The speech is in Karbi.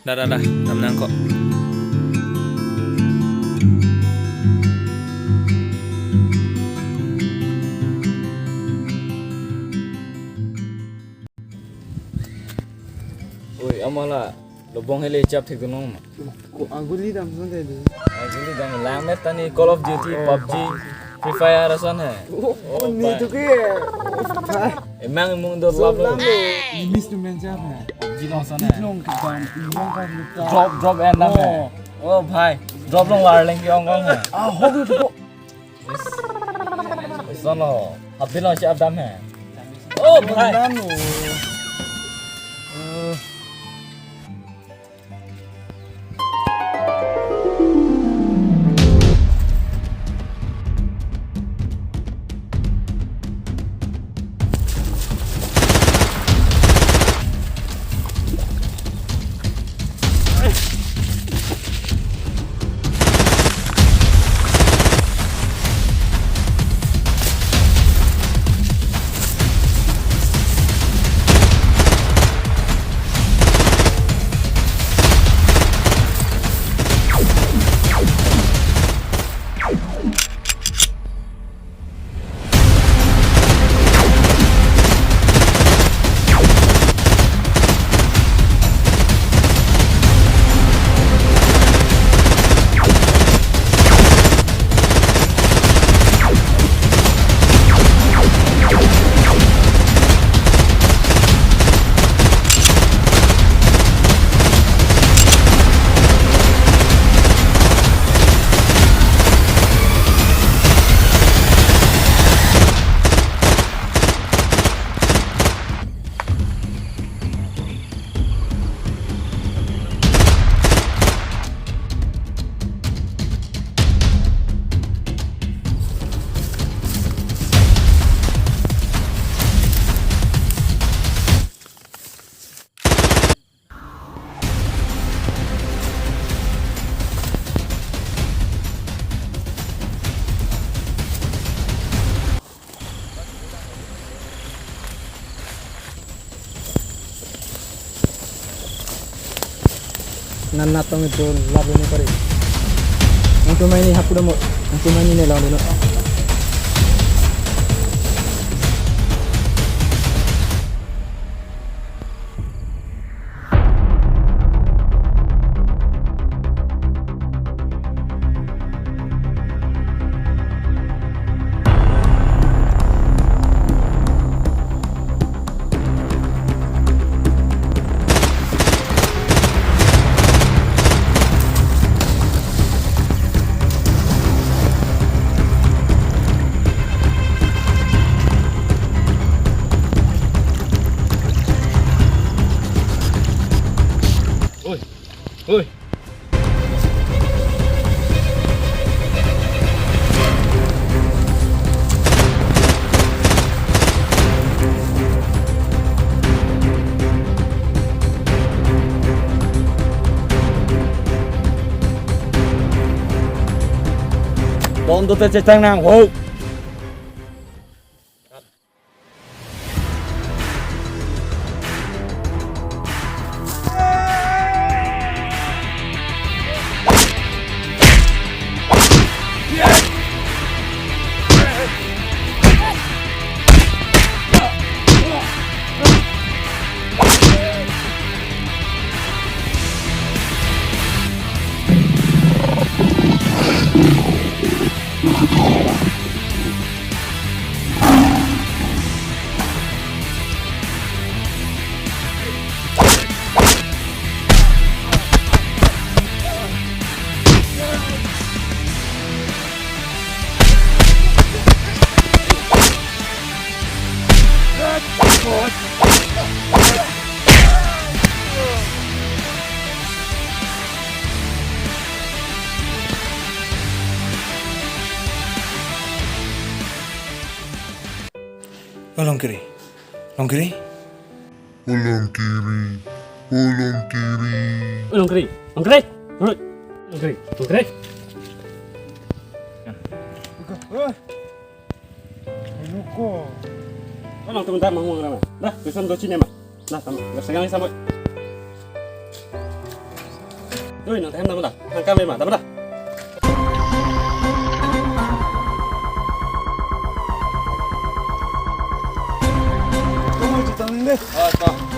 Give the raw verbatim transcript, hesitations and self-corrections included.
Dah, dah, dah, dam nang kok. Oi, amala, lobong hele chap thek dunong ma. Ko aguli dam son tadi. Aguli dam lang met tani Call of Duty, PUBG, Free Fire ason he. Oh, oh, ni bhai. Tu ke. Emang emung do lap lo. Ni miss tu main siapa? PUBG long son he. Long ke dam, long kan luka. Drop, drop and dam he. Oh. Oh, bhai. Drop long war leng ke ong ong he. Ah, ho tu ko. Son lo. Habis long siap dam he. Oh, bhai. Dam lo. Eh. Nan natong itu lap ini kari. Nangtum main ini hapus dong, nangtum main ini lawan dulu. Oi, oi. Don dote chetang nang ho. O Longkiri, Longkiri. O Longkiri, o Longkiri. O Longkiri, Longkiri. Longkiri, Longkiri. Luko. Emang teman tak mau ngomong apa? Dah, pesan doci nih, Mak. Dah, sama. Dah, sekarang sama. Doi, nangtum hem damda. Nangkam ema damda. Tunggu, cetong nang deh. Oh, to.